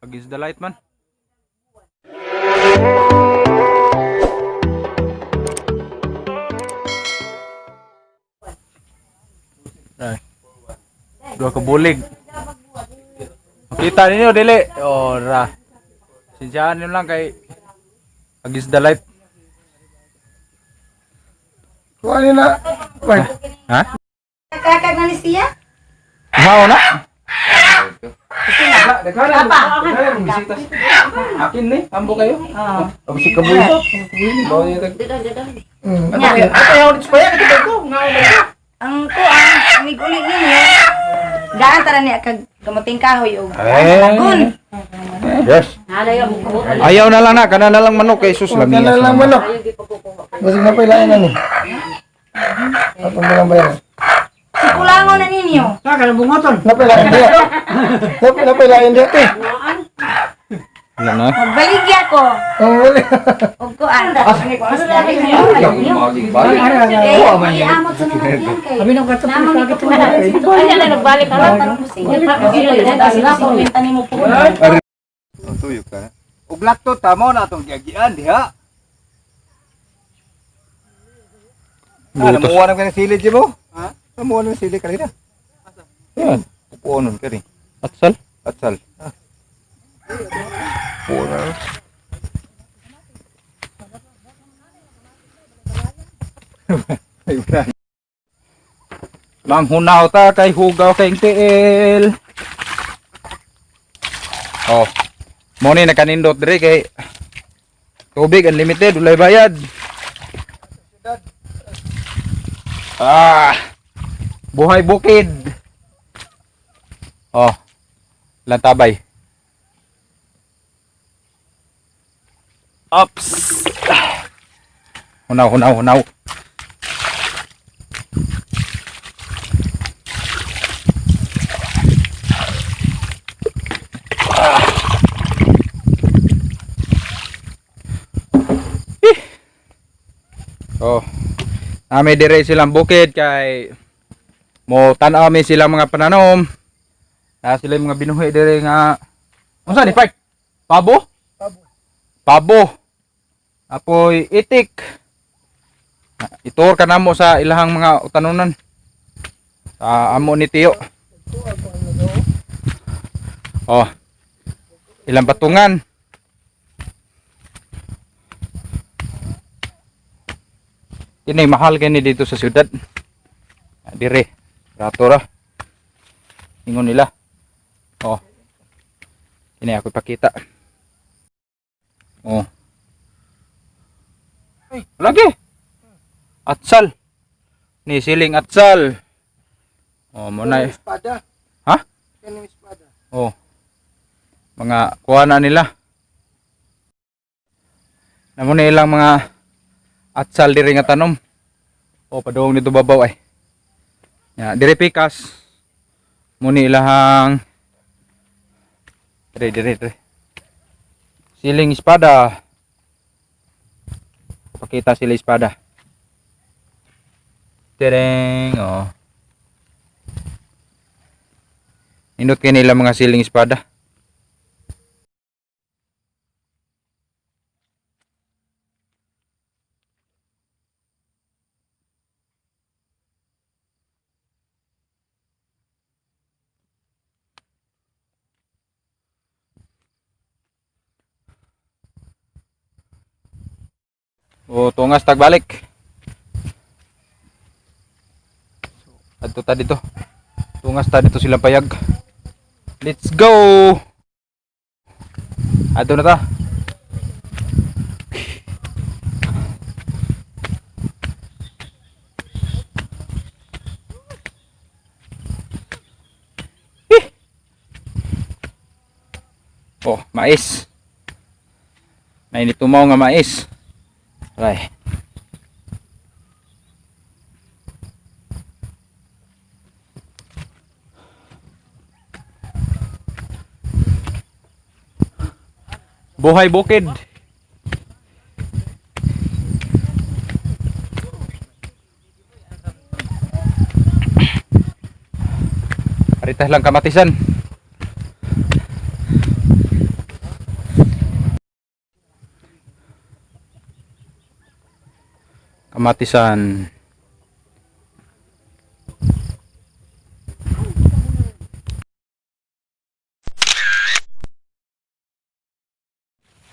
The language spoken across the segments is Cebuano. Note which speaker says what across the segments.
Speaker 1: Against the light man. Ay. Duha ka bulig. Makita ninyo dili. Ora. Sinsyaan nyo lang kay against the light.
Speaker 2: Kuha ni na. Wait.
Speaker 1: Ha?
Speaker 3: Kakag na ni siya?
Speaker 1: Mao na. Apa? Akin ni, ambo kayo. Oo. Si kaboy. Bawo niya tag.
Speaker 3: Ang kuan, ang iguli ninyo. Daan tara niya kag kamuting kahoy og
Speaker 1: Eh. Yes. Ayaw na lang na, kana na lang manok kay sus
Speaker 2: Kana
Speaker 1: lami.
Speaker 2: lang manok. Basig na pailain na ni. Atong bilang bayaran.
Speaker 3: Si kulangon na ninyo.
Speaker 2: Napailain diya. Napailain diya te.
Speaker 1: Wala na.
Speaker 3: Magbaligya ko
Speaker 2: Ang wala.
Speaker 3: og kuan. Amot sa mga yan kay. Ay, nagbalik ka lang.
Speaker 4: Tuyo ka. Ug lakto tamo na atong giagian diha. Ah,
Speaker 1: Butas.
Speaker 4: namuha na ka ng sili, Jimo? Ha? Namuha na ng sili kanina.
Speaker 1: Yan.
Speaker 4: Upuon nun kani.
Speaker 1: Atsal.
Speaker 4: Atsal. Ah. Upuon na. Ay, wala.
Speaker 1: Manghunaw ta kay hugaw kay tiil. Oh. Mo ni nakanindot dire kay tubig unlimited, walay bayad. Ah. Buhay bukid. Oh. Lantabay. Ops. Hunaw, hunaw, hunaw. Oh. Nami dire silang bukid kay mo tan-aw mi silang mga pananom. Na sila yung mga binuhi dire nga unsa ni Park? Pabo?
Speaker 2: Pabo.
Speaker 1: Pabo. Apoy itik. Itur ka namo sa ilahang mga utanunan. Sa amo ni Tiyo. Oh. Ilang patungan. Kini mahal kini dito sa syudad. Ah, dire. Rato ra. Ingon nila. Oh. Kini ako ipakita. Oh. Ay, lagi. Atsal. Ni siling atsal. Oh, mo na.
Speaker 2: Espada.
Speaker 1: Ha?
Speaker 2: Kani espada.
Speaker 1: Oh. Mga kuha na nila. Namo na ilang mga atsal diri nga tanom. Oh, padung nito babaw ay. Ya, diri pikas. Muni ilahang dire dire dire. Siling espada. Pakita sila espada. Tereng, oh. Indot kay nila mga siling espada. O tungas tagbalik. Adto ta dito. Tungas ta dito silang payag. Let's go. Adto na ta. Eh. Oh, mais. Nainit tumaw nga mais. Aray. Buhay bukid. Aritah lang kamatisan. Kamatisan.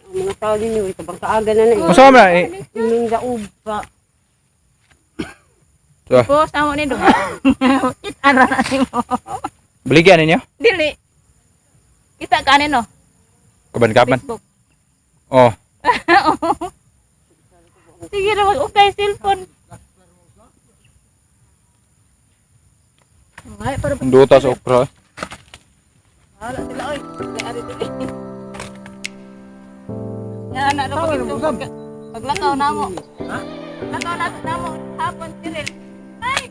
Speaker 5: Ang mga tao din yun, tabang kaaga na na eh.
Speaker 1: Unsa man na eh?
Speaker 5: Ining daog pa.
Speaker 1: So,
Speaker 6: Post amo ni do. Kita ra na nimo.
Speaker 1: baligyan ninyo?
Speaker 6: Dili. Kita ka nino.
Speaker 1: Kaban-kaban.
Speaker 6: Facebook.
Speaker 1: Oh,
Speaker 6: Sige ra mag ukay cellphone. Ay, para
Speaker 1: ang duta sa okra. Eh.
Speaker 6: Wala sila oy. Kay ari dili. Ya anak ra pag paglakaw namo. Ha? Lakaw na namo hapon Cyril. Ay.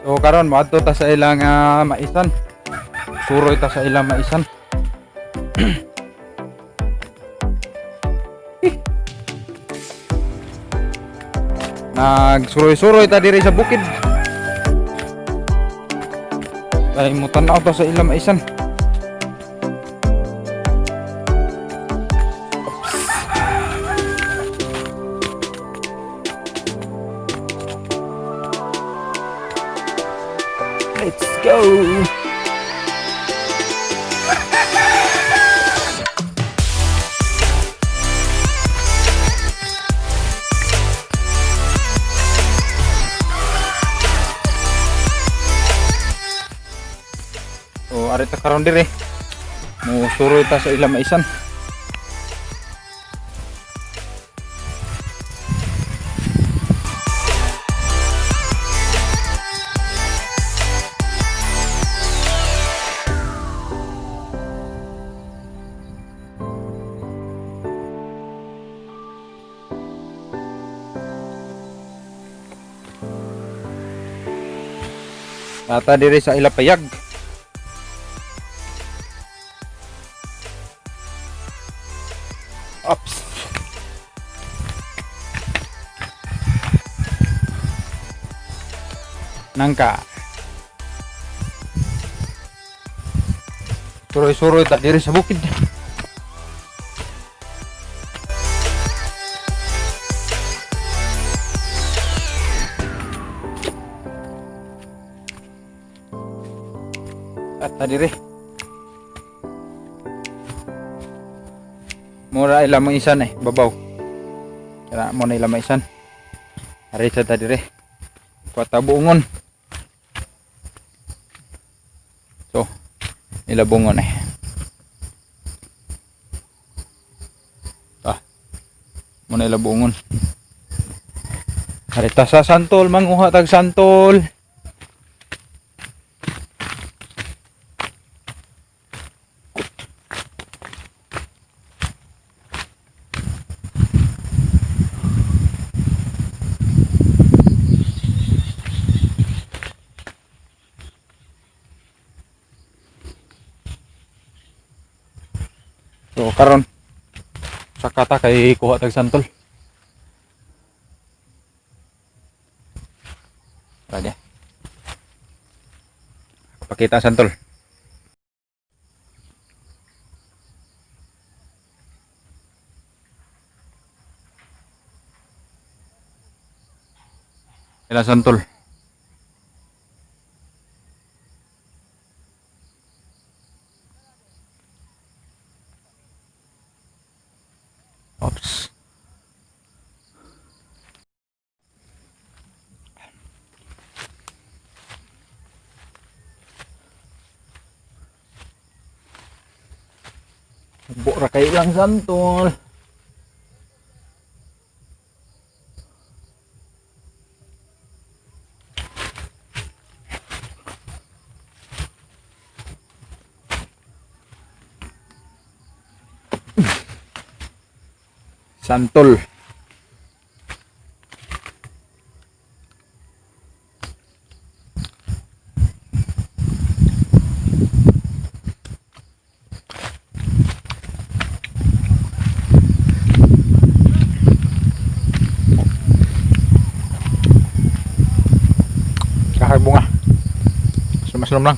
Speaker 1: So karon moadto ta sa ilang maisan. Suroy ta sa ilang maisan. Nagsuroy-suroy ta diri sa bukid. Ay mo tan-aw ta sa ilang maisan. Let's go. So ari ta karon diri. Mo suroy ta sa ilang maisan. Ata diri sa Ilapayag. Ops. Nangka. Suroy-suroy ta diri sa bukid. At ta diri. Mura ila mo isan eh, babaw. Kaya mo na ila maisan. Ari sa ta dire. Kuwata buongon. So, ila bungon eh. Ah. Mo na ila buongon. Ari ta sa santol, manguha tag santol. So karon saka ta kay kuha tag santol. Tara dia. Pakita ang santol. Ilang santol? Ops. Bora kay ilang santol. Santol. Kakag bunga. Sumaslom lang.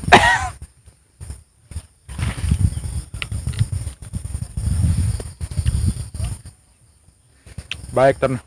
Speaker 1: Balik tarna.